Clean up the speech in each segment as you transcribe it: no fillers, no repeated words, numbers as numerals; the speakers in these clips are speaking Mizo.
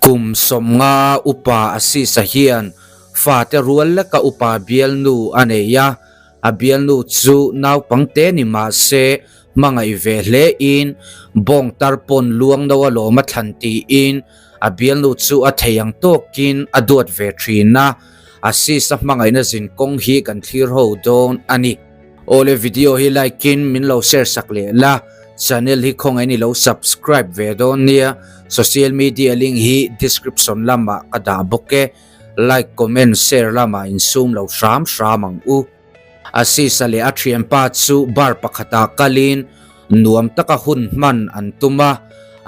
Kum 50 upa Asisa hian fate rual leka upa bialnu a nei a, a bialnu chu naupangte ni mah se hmangaih ve hle in bawng tar pawn luang no a lawm a thlan tiin a bialnu chu a thei ang tawkin a duat ve thin a, Asisa hmangaihna zinkawng hi kan thlir ho dawn a ni. Awle video hi like in min lo share sak leh la, channel hi khawngaih in i lo subscribe ve dawn nia, social media link hi description lamah ka dah bawk e, like comment share lamah insum lo hram hram ang u. Asisa leh a thianpa chu bar pakhatah kalin Nuam taka hun hman an tum a,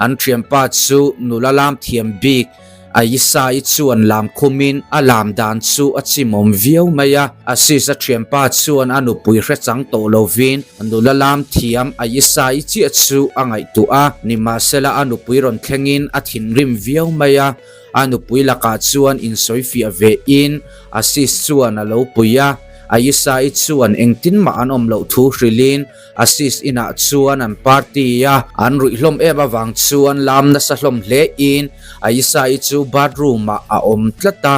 an thianpa chu nula lam thiam bik Ayisha-i chuan lam khumin a lam dan chu a chimawm viau mai a. Ashish-a thianpa chuan a nupui hre chang tawh lovin nula lam thiam Ayisha-i chiah chu a ngaihtuah a, nimahsela a nupui rawn thlengin a thinrim viau mai a, a nupui lakah chuan insawifiah vein Ashish chuan a lo pui a, Ayisha-i chuan engtin mah an awm loh thu hrilhin Ashish inah chuan an party a, an ruih hlawm em avang chuan lam nasa hlawm hle in Ayisha-i chu bathroom ah a awm tlat a,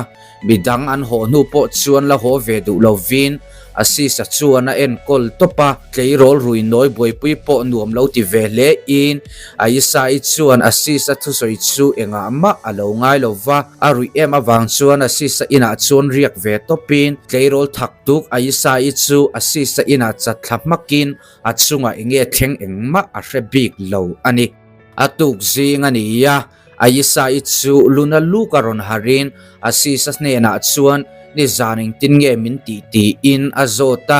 midang an haw hnu pawh chuan la haw ve duh lovin Ashish-a chuan a enkawl tawp a, tleirawl rui nawi buaipui pawh nuam lo ti ve hle in Ayisha-i chuan Ashish-a thusawi chu engah mah a lo ngai lo va, a ruih em avang chuan Ashish-a inah chuan riak ve tawpin tleirawl thak Tuk Ayisha-i chu Asisa inah chat thla hmakin a chungah enge thleng engmah a hre bik lo a ni. A tuk zing a ni a, Ayisha-i chu luna luk a rawn harin Asisa hnenah chuan nizan engtin nge min tih tiin a zawt a,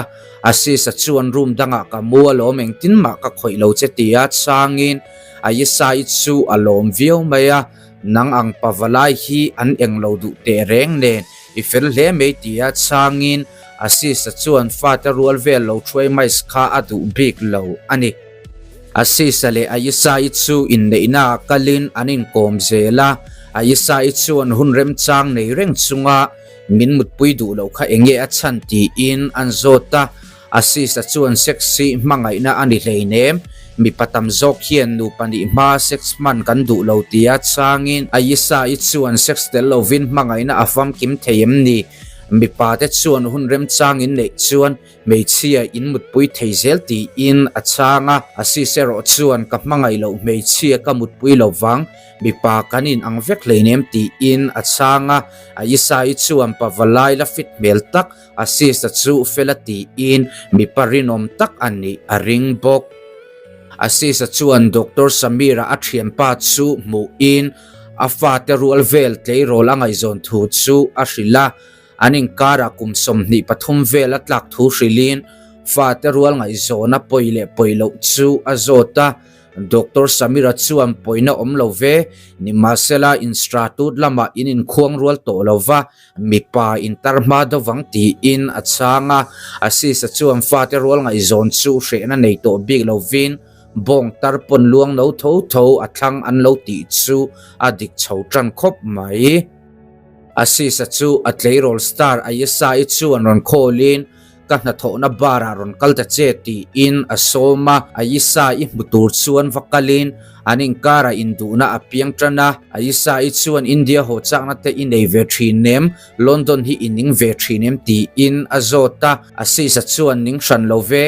Asisa chuan room dangah ka mu alawm engtin mah ka khawih lo che tia changin Ayisha-i chu a lawm viau mai a, nang ang pavalai hi an englo duh teh reng nen I fel hle mai tia chhangin Asisa chuan fate rual vel lo thuai mais kha a duh bik lo a ni. Asisa leh Ayisha-i chu inneihna ah kalin an inkawm zel a, Ayisha-i chuan hun remchang nei reng chunga min mutpui duh loh kha enge a chhan tiin an zawt a, Asisa chuan sex hi hmangaihna a ni hleinem, mipa tam zawk hian nupa nih hma sex hman kan duh lo tia changin Ayisha-i chuan sex tel lovin hmangaihna a famkim thei em ni? Mipa te chuan hun remchang in neih chuan hmeichhia in mutpui thei zel tiin a chhang a, Ashish erawh chuan ka hmangaih loh hmeichhia ka mutpui lo vang, Mipa kan in ang vek hleinem tiin a chhang a, Ayisha-i chuan pavalai la fit hmel tak Asisa chu fela tiin mipa rinawm tak a nih a ring bawk. Asisa chuan Doctor Samira a thianpa chu hmuhin a fate rual vel tleirawl a ngaihzawn thu chu a hrilh a, an inkarah kum 23 vel a tlak thu hrilhin fate rual ngaihzawna pawi leh pawi loh chu a zawt a. Doctor Samira chuan pawina awm lo ve, nimahsela instratut lamah in inkhuang rual tawh lo va, mipa intar hma dovang tiin a chhang a. Asisa chuan fate rual ngaihzawn chu hrehna nei tawh bik lovin bawng tar pawn luang no tho tho a thlang an lo tih chu a dik chho tan khawp mai. Asisa chu a tleirawl star Ayesha-i chuan rawn khawlin, Ka hnathawhna bar ah rawn kal ta che tiin a sawm a, Ayisha i hmu tur chuan va kalin an inkar ah induhna a piang tan a, Ayisha i chuan India haw chakna te i nei ve thin em, London hi i ning ve thin em tiin a zawt a, Asisa chuan ning hran lo ve,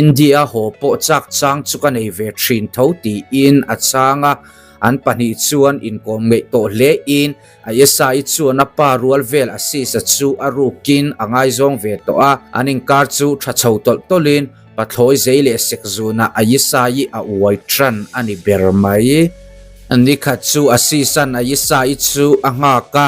India haw pawh chak chang chu ka nei ve thin tho tiin a chhang a, an pahnih chuan inkawm ngeih tawh hle in Ayesha-i chuan a pa rual vel Asisa chu a rukin a ngaizawng ve tawh a, an inkar chu tha chho tawlh tawlhin pathlawi zei leh sek zunah Ayesha-i a uai tan a ni ber mai. Nikhat chu Asisa'n Ayesha-i chu a nghak a,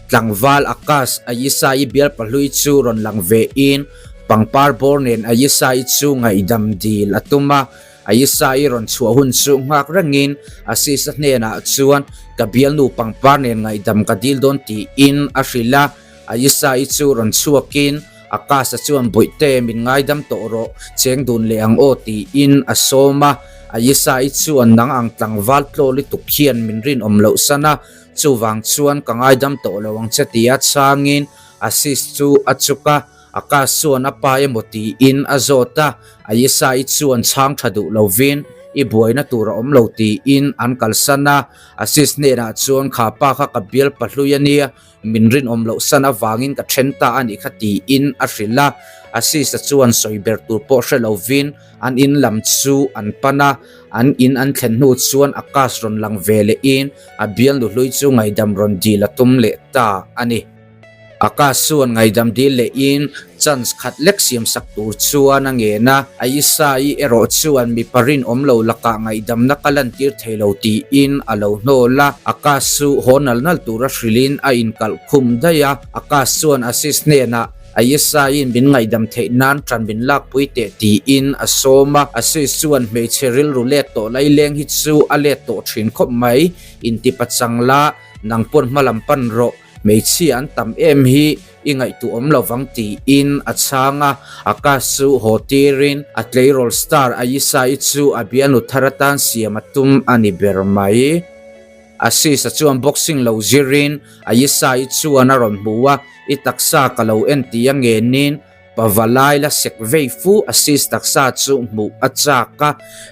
tlangval Akash Ayesha-i bial pahlui chu rawn lang vein pangpar bawr nen Ayesha-i chu ngaihdam dil a tum a, Aisa i rawn chhuah hun chu nghak rengin Asisa hnenah chuan ka bialnu pangpar nen ngaihdam ka dil dawn tiin a hrilh a. Aisa i chu rawn chhuakin Akasa chuan Bawihte min ngaidam tawh rawh, cheng dun leh ang aw tiin a sawm a. Aisa i chuan nang ang tlangval tlaw lutuk hian min rinawm loh san a, chuvang chuan ka ngaidam tawh lo ang che tia chhangin Asis chu a chuk a. Akash chuan a pa emaw tiin a zawt a, Ayesha-i chuan chhang tha duh lovin I buaina tur a awm lo tiin an kalsan a. Ashish hnenah chuan kha pa kha ka bial pahlui a nia, min rinawm loh san avangin ka then ta a nih kha tiin a hrilh a. Ashish-a chuan sawi ber tur pawh hre lovin an in lam chu an pan a, an in an thlen hnu chuan Akash rawn lang ve lehin a bialnu hlui chu ngaihdam rawn dil a tum leh ta a ni. Akash chuan ngaihdam dil lehin chance khat lek siam sak tur chuan a ngen a, Aisha-i erawh chuan mipa rinawm lo lakah ngaihdamna ka lantir thei lo tiin a lo hnawl a, Akash chu haw nal nal tura hrilhin a inkalh khum daih a, Akash chuan Ashish hnenah Aisha-in min ngaihdam theih nan ṭan min lakpui teh tiin a sawm a, Ashish chuan hmeichhe rilru let tawh laileng hi chu a let tawh ṭhin khawp mai, intipachang la, nang pawn hmalam pan rawh. Hmeichhia an tam em hi i ngaihtuah awm lovang tiin a chhang a, Akash chu haw tirin a tleirawl star Ayesha-i chu a bialnu thar atan siam a tum a ni ber mai. Ashish-a chuan boxing lo zirin Ayesha-i chuan a rawn hmu a, I taksa ka lo en tih a ngenin Pavalai la sek vei fu Ashish taksa chu hmuh a chak a,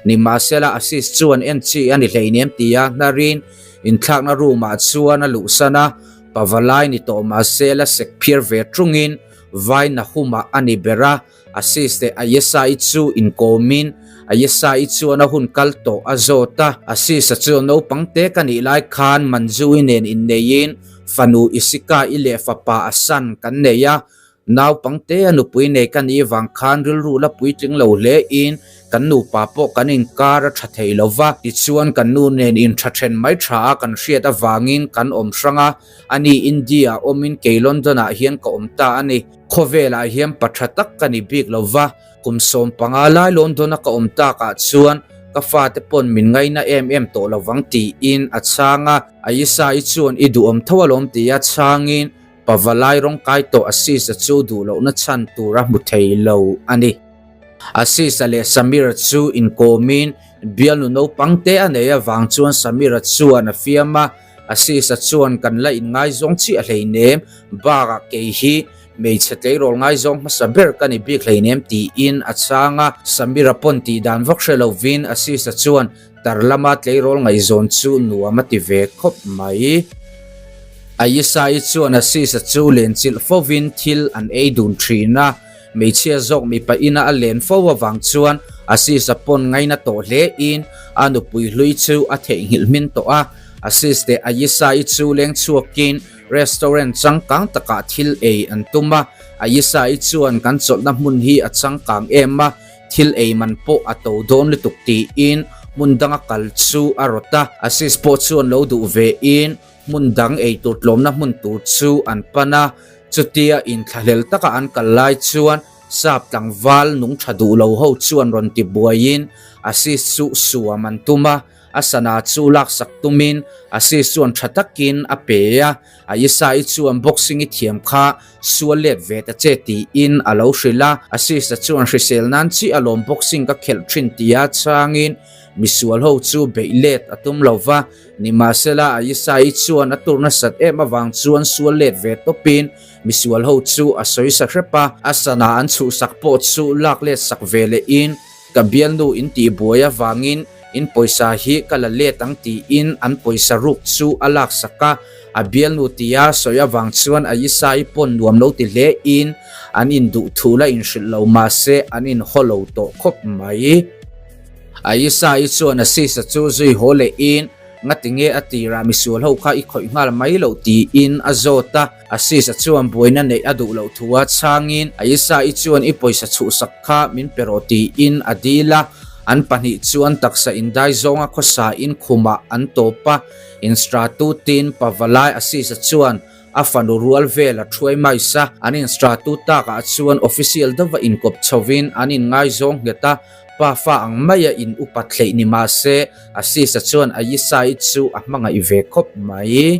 nimahsela Ashish chuan en chi a ni hleinem tia hnarin inthlakna room ah chuan a luhsan a, Pavalai ni tawh mahse la sek phiar ve tungin vai Nahum-ah a ni ber a, Ashish leh Ayesha-i chu inkawmin Ayesha-i chuan a hun kal tawh a zawt a, Ashish-a chu naupang te ka nih lai khan Manju-i nen inneiin fanu Ishika-i leh fapa Asan kan nei a, Naupangte a nupui nei ka nih vang khan rilru la puitling lo hle in kan nupa pawh kan inkar a tha thei lo va, tichuan kan nu nen intha then mai tha a kan hriat avangin kan awm hrang a, ani India ah awmin kei London ah hian ka awm ta a ni. Khawvel ah hian pa tha tak ka ni bik lo va, kum 15 lai London a ka awm tak ah chuan ka fate pawn min ngaina em em tawh lo vang tiin a chhang a, Ayesha-i chuan i duhawm tho alawm tia chhangin Pavalai rawng kai tawh Ashish-a chu duh lohna chhan tur a hmu thei lo a ni. Ashish-a leh Samir-a chu inkawmin bialnu naupang te a nei avang chuan Samir-a chuan a fiam a, Ashish-a chuan kan la inngaizawng chiah hleinem, bakah kei hi hmeichhe tleirawl ngaizawng hmasa ber ka ni bik hleinem tiin a chhang a. Samir-a pawn tih dan vak hre lovin Ashish-a chuan Tar lama tleirawl ngaihzawn chu nuam a ti ve khawp mai. Ayesha-i chuan Ashish-a chu lenchilh fovin thil an ei dun thin a, hmeichhia zawk mipa ina a len fo avang chuan Ashish-a pawn ngaina tawh hlein a nupui hlui chu a theihnghilh hmin tawh a. Ashish leh Ayesha-i chu leng chhuakin restaurant changkang takah thil ei an tum a, Ayesha-i chuan kan chawlhna hmun hi a changkang em a, Thil ei man pawh a to dawn lutuk tiin hmun danga kal chu a rawt a, Ashish pawh chuan lo duh ve in hmun dang ei tur tlawmna hmun tur chu an pan a, chutia inthlahlel taka an kal lai chuan sap tlangval nung tha duh lo ho chuan rawn ti buaiin Ashish chu suam an tum a. A sana chu laksak tumin Ashish chuan tha takin a pe a, Ayesha-i chuan boxing-i thiam kha sual let ve ta che tiin a lo hrilh a, Ashish-a chuan hrisel nan chiah alawm boxing ka khelh thin tia changin misual ho chu beih let a tum lo va, nimahsela Ayesha-i chuan a tur nasat em avang chuan sual let ve tawpin misual ho chu a sawi sa hrep a, a sana an chhuhsak pawh chu lak let sak ve lehin Ka bialnu in tih buai avangin in pawisa hi ka la let ang tiin an pawisa ruk chu a laksak a, a bialnu tia sawi avang chuan Ayesha-i pawn nuam lo ti hle in an induh thu la inhrilh lo mahse an inhaw lo tawh khawp mai. Ayesha-i chuan Ashish-a chu zui haw leh in Ngatinge a tirah misual ho kha i khawih nghal mai loh tiin a zawt a, Ashish-a chuan buaina neih a duh loh thu a chhangin Ayesha-i chuan i pawisa chhuhsak kha min pe rawh tiin a dil a, an pahnih chuan taksa indai zawnga khawsa in khumah an tawp a, instratutin Pavalai Ashish-a chuan a fanu rual vel a thuai mai sa, an instratu takah chuan official deuha inkawp chhovin an inngaizawng nghet a, Pa fa ang maia in upat hleih ni mah se, Ashish-a chuan Ayesha-i chu a hmangaih ve khawp mai.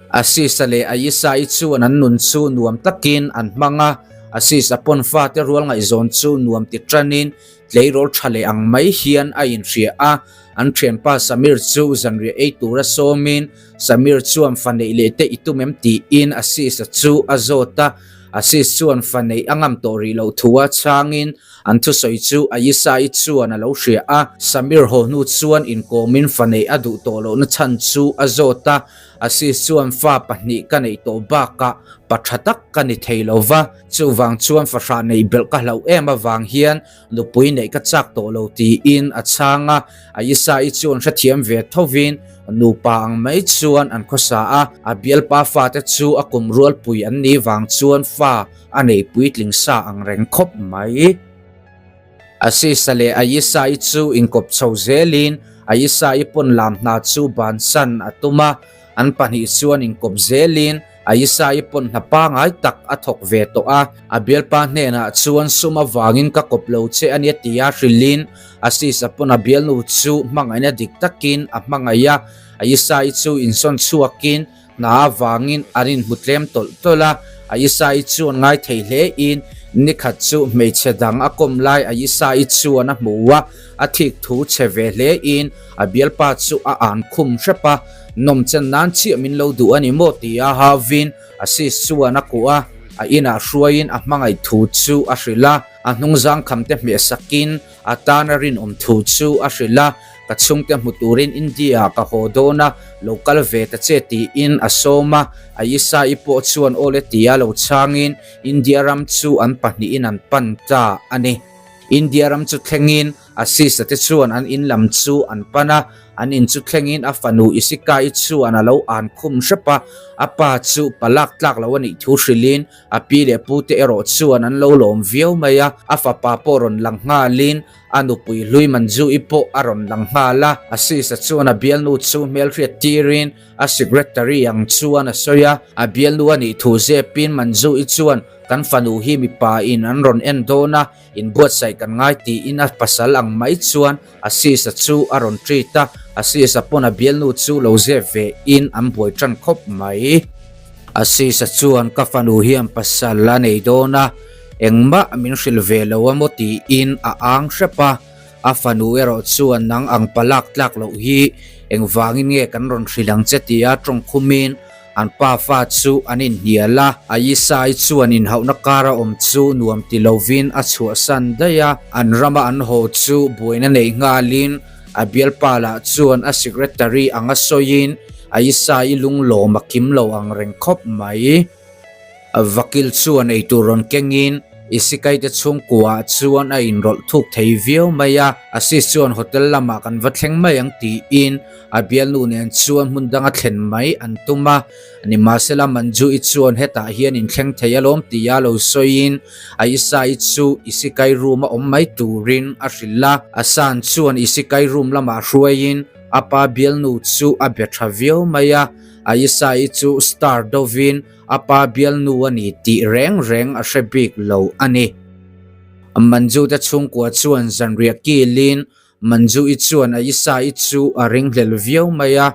Ashish-a leh Ayesha-i chuan an nun chu nuam takin an hmang a, Ashish-a pawn fate rual ngaihzawn chu nuam ti tanin tleirawl tha leh ang mai hian a inhria a. An thianpa Samir chu zanriah ei tura sawmin Samir chuan fa neih leh te i tum em tiin Ashish-a chu a zawt a. Ashish chuan fa neih a ngam tawh rih loh thu a chhangin an thusawi chu Ayesha-i chuan a lo hria a. Samir haw hnu chuan inkawmin fa neih a duh tawh lohna chhan chu a zawt a. Ashish chuan fa pahnih ka neih tawh bakah pa tha tak ka ni thei lo va, chuvang chuan fahrah neih belh ka hlauh em avang hian Nupui neih ka chak tawh lo tiin a chhang a, Ayesha-i chuan hrethiam ve thovin nupa ang mai chuan an khawsa a, a bialpa fate chu a kum rualpui an nih vang chuan fa a nei puitling sa ang reng khawp mai. Asisa leh Ayesha-i chu inkawp chho zelin Ayesha-i pawn lam hna chu bansan a tum a, An pahnih chuan inkawp zelin Ayesha-i pawn hna pangai tak a thawk ve tawh a. A bialpa hnenah chuan sum avangin ka kawp lo che a nia tia hrilhin Asisa pawn a bialnu chu hmangaihna dik takin a hmangaih a. Ayesha-i chu insawn chhuakin hna avangin an inhmu tlem tawlh tawlh a. Ayesha-i chuan ngai thei hlein nikhat chu hmeichhe dang a kawm lai Ayesha-i chuan a hmu a, a thik thu chhe ve hlein A bialpa chu a an khum hrep a, nawmchen nan chiah min lo duh a ni maw tia Havin Ashish chuan a kuah a, a inah hruaiin a hmangaih thu chu a hrilh a, a hnungzang khamte hmeh sakin a tan a rinawm thu chu a hrilh a, ka chhungte hmu turin India ah ka haw dawn a, lo kal ve ta che tiin a sawm a, Ayesha-i pawh chuan awle tia lo chhangin India ram chu an pahnihin an pan ta a ni. India ram chu thlengin Asisa te chuan an in lam chu an pan a, an in chu thlengin a fanu Isika-i chuan a lo an khum hrep a, a pa chu pa lak tlak lo a nih thu hrilhin a pi leh pu te erawh chuan an lo lawm viau mai a, a fapa pawh rawn lang nghalin a nupui hlui Manju-i pawh a rawn lang nghal a. Asisa chuan a bialnu chu hmelhriat tirin a secretary ang chuan a sawi a, a bialnu a nih thu zepin Manju-i chuan kan fanu hi mipa in an rawn en dawn a, Inbuatsaih kan ngai tiin a pasal ang mai chuan Asisa chu a rawn treat a, Asisa pawn a bialnu chu lo zep ve in an buai tan khawp mai. Asisa chuan ka fanu hian pasal a nei dawn a, engmah min hrilh ve lo a maw tiin a ang hrep a, a fanu erawh chuan nang ang palak tlak loh hi engvangin nge kan rawn hrilh ang che tia tawngkhumin An pafa chu an inhnial a, Ayesha-i chuan inhauhna kara awm chu nuam ti lovin a chhuahsan daih a, an rama an haw chu buaina nei nghalin a bialpa lah chuan a secretary anga sawiin Ayesha-i lunglawm a kim lo ang reng khawp mai. Vakil chuan eitur rawn kengin Isikaite chhungkuaah chuan a inrawlh thuk thei viau mai a, Ashish chuan hotel lamah kan va thleng mai ang tiin A bialnu nen chuan hmun danga thlen mai an tum a, nimahsela Manju-i chuan hetah hian inthleng thei alawm tia lo sawiin Aisha-i chu Isikai room a awm mai turin a hrilh a. Asan chuan Isikai room lamah hruaiin a pa bialnu chu a be tha viau mai a, Aisha-i chu star dovin a pa bialnu a ni tih reng reng a hre bik lo a ni. Manju-te chhungkua chuan zanriah kilin Manju-i chuan Aisha-i chu a ringhlel viau mai a,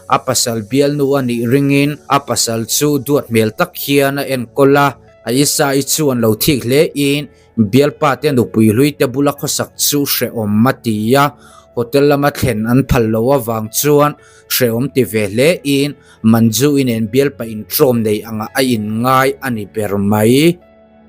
a pasal bialnu a nih ringin a pasal chu duat hmel tak hian a enkawl a. Aisha-i chuan lo thik hle in bialpa te nupui hlui te bula khawsak chu hrehawm a ti a, hotel lama thlen an phal lo avang chuan hrehawm ti ve hle in Manju-i nen bialpa intrawm nei angah a inngai a ni ber mai.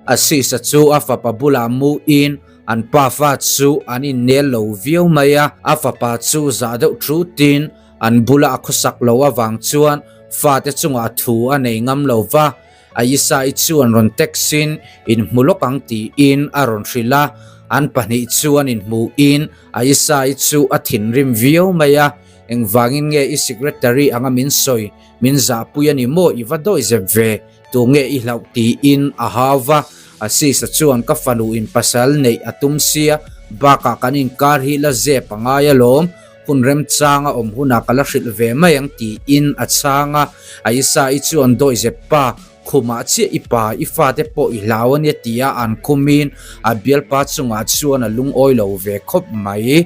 Asisa chu a fapa bulah mu in an pafa chu an innel lo viau mai a, a fapa chu zah deuh thutin an bula a khawsak lo avang chuan fate chungah thu a nei ngam lo va, Aisha-i chuan rawn text in inhmu lawk ang tiin a rawn hrilh a, an pahnih chuan inhmuhin Aisha-i chu a thinrim viau mai a, Engvangin nge i secretary anga min sawi, min zahpui a ni maw i va dawi zep ve? Tunge i hlauh tiin a hau va, Asisa chuan ka fanu in pasal neih a tum sia, bakah kan inkar hi la zep a ngai alawm, hun remchang a awm hunah ka la hrilh ve mai ang tiin a chhang a, Aisa-i chuan dawi zep pa, khumah chiah i pa, i fate pawh i hlau ania tia an khumin a bialpa chungah chuan a lungawi lo ve khawp mai.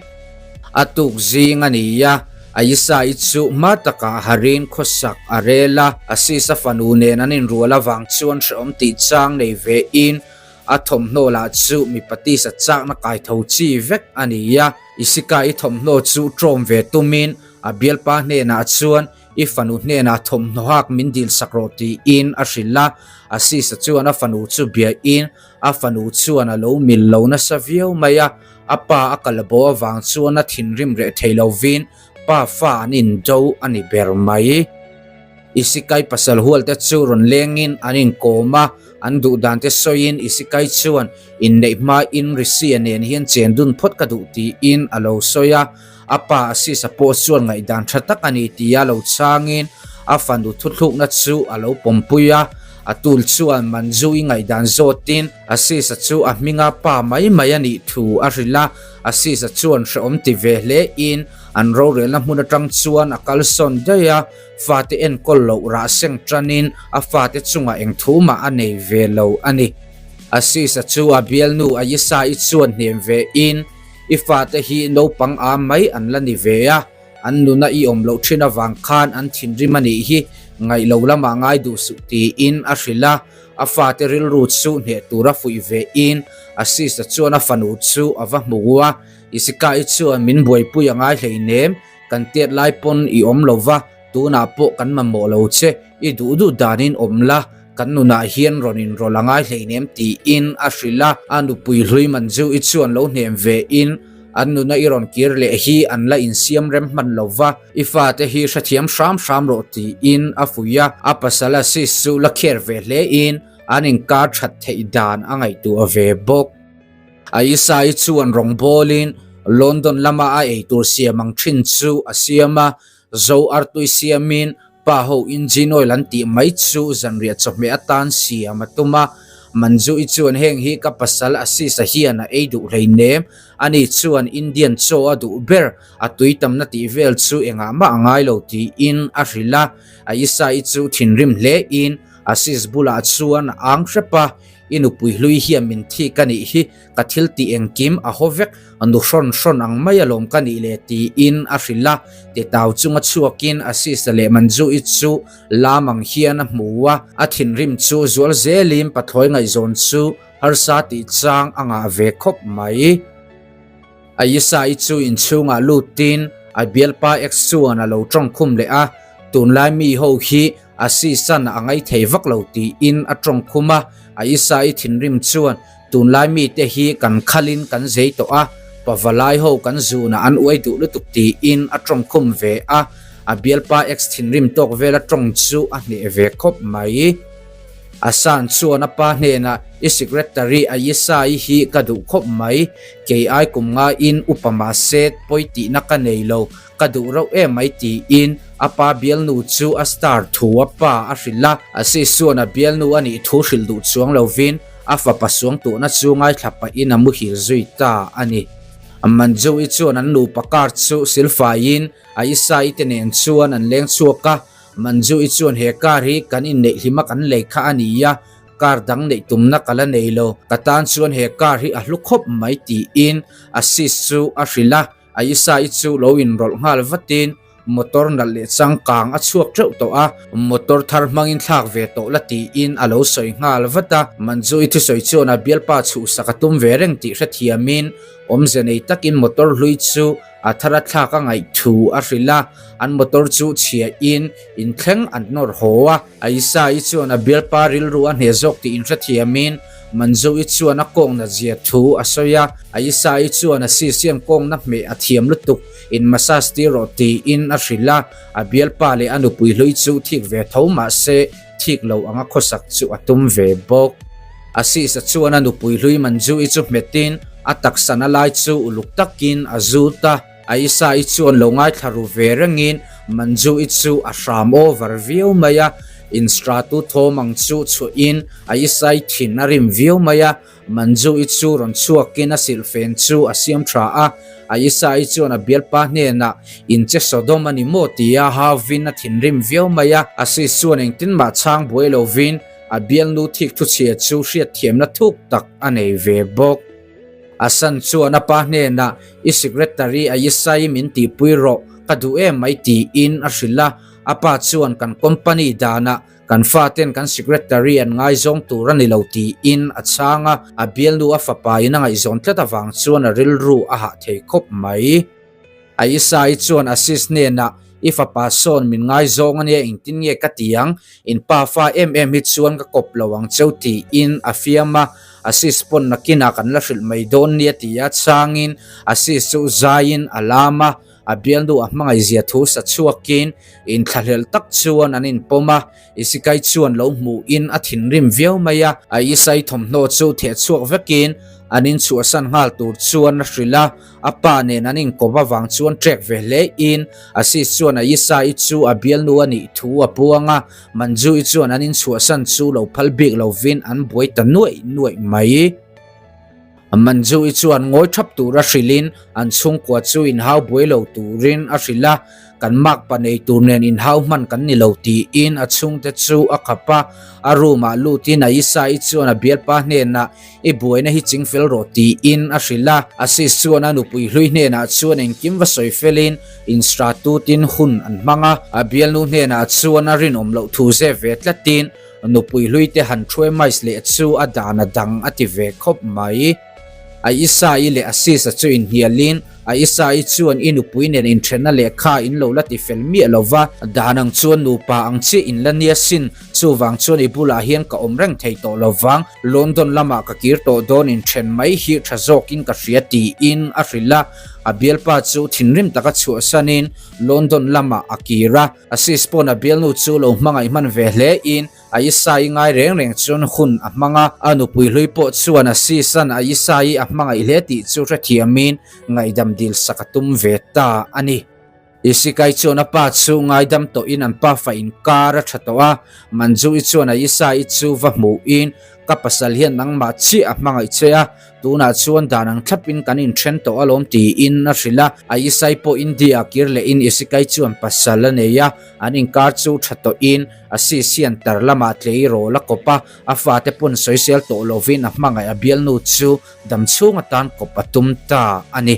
A tuk zing a ni a, Aisha-i chu hma takah harin khawsak a rel a, Asisa fanu nen an inrual avang chuan hrehawm tih chang nei ve in a thawmhnaw lah chu mipa tisa chakna kai tho chi vek a ni a. Isika-i thawmhnaw chu ṭawm ve tumin a bialpa hnenah chuan I fanu hnenah thawmhnaw hak min dil sak rawh tiin a hrilh a. Asisa chuan a fanu chu biain a fanu chuan a lo mil lo nasa viau mai a. A pa a kal bo avang chuan a thinrim reh thei lovin pa fa an indo a ni ber mai. Isikai pasal hualte chu rawn lengin an inkawm a, an duhdan te sawiin Isikai chuan inneih hmain Risia nen hian chen dun phawt ka duh tiin a lo sawi a. A pa Asisa pawh chuan ngaihdan tha tak a ni tia lo changin a fanu thuthlukna chu a lo pawmpui a. Atul chuan Manju-i ngaihdan zawtin Asisa chu a hminga pa mai mai a nih thu a hrilh a. Asisa chuan hrehawm ti ve hle in an rorelna hmun atang chuan a kalsawn daih a. Fate enkawl loh rah seng tanin a fate chungah eng thu mah a nei ve lo a ni. Asisa chu a bialnu Ayisa-i chuan hnem ve in I fate hi naupang a mai an la ni ve a, an nuna i awm loh thin avang khan an thinrim a nih hi ngaih lo lamah ngai duh suh tiin a hrilh a, a fate rilru chu hneh tura fuih ve in a sister chuan a fanu chu a va hmu a, Isika-i chuan min buaipui a ngai hleinem, kan tiat lai pawn i awm lo va, tunah pawh kan mamawh lo che, i duh duh danin awm la, kan nunah hian rawn inrawlh a ngai hleinem tiin a hrilh a, a nupui hlui Manju-i chuan lo hnem ve in an nuna i rawn kir leh hi an la insiam rem hman lo va, i fate hi hrethiam hram hram rawh tiin a fuih a, a pasal Ashish chu la kher ve hle in an inkar that theih dan a ngaihtuah ve bawk. Aisha-i chuan rawngbawlin London lama a eitur siam ang thin chu a siam a, Zo artui siamin pa ho engine oil an tih mai chu zanriah chawhmeh atan siam a tum a. Manju-i chuan heng hi ka pasal Ashish-a hian a ei duh hleinem, ani chuan Indian chaw a duh ber, a tui tamna tih vel chu engah mah a ngai lo tiin a hrilh a. Aisha-i chu thinrim hlein Ashish bulah chuan a ang hrep a, I nupui hlui hian min thik a nih hi, Ka thil tih engkim a haw vek, nu hrawn hrawn ang mai alawm ka nih le tiin a hrilh a, titau chunga chhuakin Asisa leh Manju-i chu lam ang hian a hmu a, a thinrim chu zual zelin pathlawi ngaihzawn chu harsa tih chang a ngah ve khawp mai. Ayesha-i chu inchhungah lutin a bialpa ex chuan a lo tawngkhum leh a, tunlai mi ho hi Ashish-an a ngaithei vak lo tiin a tawngkhum a, Ayesha-i thinrim chuan tunlai mite hi kan khalin kan zei tawh a, pavalai ho kan zunah an uai duh lutuk tiin a tawngkhum ve a, a bialpa ex thinrim tawk vela tawng chu a hneh ve khawp mai. Asan chuan a pa hnenah, I secretary Ayesha-i hi ka duh khawp mai, kei ai kum ngaiin upa mahse pawi tihna ka nei lo, ka duh reuh em mai tiin a pa bialnu chu a star thu a pa a hrilh a. Ashish chuan a bialnu a nih thu hrilh duh chuang lovin a fapa suangtuahna chu ngaithla pahin a muhil zui ta a ni. Manju-i chuan an nupa car chu silfaiin Ayesha-i te nen chuan an leng chhuak a. Manju-i chuan he car hi kan inneih hlima kan lei kha a ni a, car dang neih tumna ka la nei lo, ka tan chuan he car hi a hlu khawp mai tiin Ashish chu a hrilh a, Ayesha-i chu lo inrawlh nghal vatin motor nalh leh changkang a chhuak teuh tawh a, motor thar hmangin thlak ve tawh la tiin a lo sawi nghal vat a, Manju-i thusawi chuan a bialpa chhuhsak a tum ve reng tih hrethiamin awmze nei takin motor hlui chu A thar a thlak a ngaih thu a hrilh a, an motor chu chhiahin inthleng an nawr haw a. Aisha-i chuan a bialpa rilru a hneh zawk tih inhrethiamin Manju-i chuan a kawngna zia thu a sawi a. Aisha-i chuan a sisiam kawngna hmeh a thiam lutuk, in massage tir rawh tiin a hrilh a. A bialpa leh a nupui hlui chu thik ve tho mahse thik lo anga khawsak chu a tum ve bawk. Asisa chuan a nupui hlui Manju-i chu hmetin a taksa na lai chu uluk takin a zut a, Aisha-i chuan lo ngaithla ru ve rengin Manju-i chu a hram over viau mai a, instratu thawm ang chu chhuahin Aisha-i thin a rim viau mai a, Manju-i chu rawn chhuakin a silhfen chu a siam tha a, Aisha-i chuan a bialpa hnenah, In che Sodom a ni maw? tia hauvin a thinrim viau mai a. Ashish chuan engtin mah chhang buai lovin a bialnu thik thuchhia chu hriatthiamna thuk tak a nei ve bawk. Asan chuan a pa hnenah, I secretary Aisha-i min tihpui rawh, ka duh em mai tiin a hrilh a. A pa chuan kan company danah Kan faten kan secretary an ngaizawng tur a ni lo tiin a chhang a, a bialnu a fapa in a ngaihzawn tlat avang chuan a rilru a hah thei khawp mai. Aisha-i chuan Ashish hnenah, I fapa sawn min ngaizawng ania engtin nge ka ti ang, in pa fa em em hi chuan ka kawp lo ang cheu tiin a fiam a, Ashish pawn nakinah kan la hrilh mai dawn nia tia chhangin Ashish chu zaiin a lam a, a bialnu a hmangaihzia thu sa chhuakin inthlahlel tak chuan an inpawm a, Isikai chuan lo hmuhin a thinrim viau mai a, a Isai thawmhnaw chu theh chhuak vekin an inchhuahsan nghal tur chuan a hrilh a, a pa nen an inkawp avang chuan trek ve hle in Ashish chuan a Isai chu a bialnu a nih thu a puang a, Manju-i chuan an inchhuahsan chu lo phal bik lovin an buai ta nuaih nuaih mai. Manju-i chuan ngawi thap tura hrilhin an chhungkua chu inhau buai lo turin a hrilh a, kan makpa nei tur nen inhau hman kan ni lo tiin a chhungte chu a khap a, a room ah lutin Aisha-i chuan a bialpa hnenah i buaina hi chingfel rawh tiin a hrilh a, Ashish chuan a nupui hlui hnenah chuan engkim va sawi felin instratutin hun an hmang a, a bialnu hnenah chuan a rinawm loh thu zep ve tlatin Nupui hlui te han thuai mais leh chu a dan a dang a ti ve khawp mai. Aisha-i leh Ashish-a chu inhnialin, Aisha-i chuan i nupui nen inthenna lehkha in lo la ti fel miah lo va, dan ang chuan nupa ang chiah in la nia sin, chuvang chuan i bulah hian ka awm reng thei tawh lo vang, London lamah ka kir tawh dawn inthen mai hi tha zawkin ka hria tiin a hrilh a, a bialpa chu thinrim taka chhuahsanin London lamah a kir a. Ashish pawn a bialnu chu lo hmangaih hman ve hle in Aisha-i ngai reng reng chuan hun a hmang a, a nupui hlui pawh chuan Ashish-a'n Aisha-i a hmangaih hle tih chu hrethiamin ngaihdam dil sak a tum ve ta a ni. Isikai chuan a pa chu ngaidam tawhin an pafa inkar a tha tawh a, Manju-i chuan Aisha-i chu va hmuhin Ka pasal hian nangmah chiah a hmangaih che a, Tunah chuan dan ang thlapin kan inthen tawh alawm tiin a hrilh a, a Isai pawh India-ah kir lehin Isikai chuan pasal a nei a, an inkar chu tha tawhin a Sisian tar lamah tleirawl a kawp a, a fate pawn sawisel tawh lovin a hmangaih a bialnu chu damchhung atan kawp a tum ta a ni.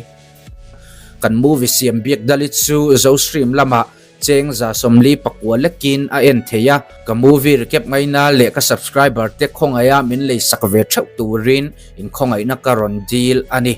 Kan movie siam biak dali chu Zostream lamah Cheng 49 lekin a en thei a, ka movie recap ngaina leh ka subscriber te khawngaiha min lei sak ve theuh turin in khawngaihna ka rawn dil a ni.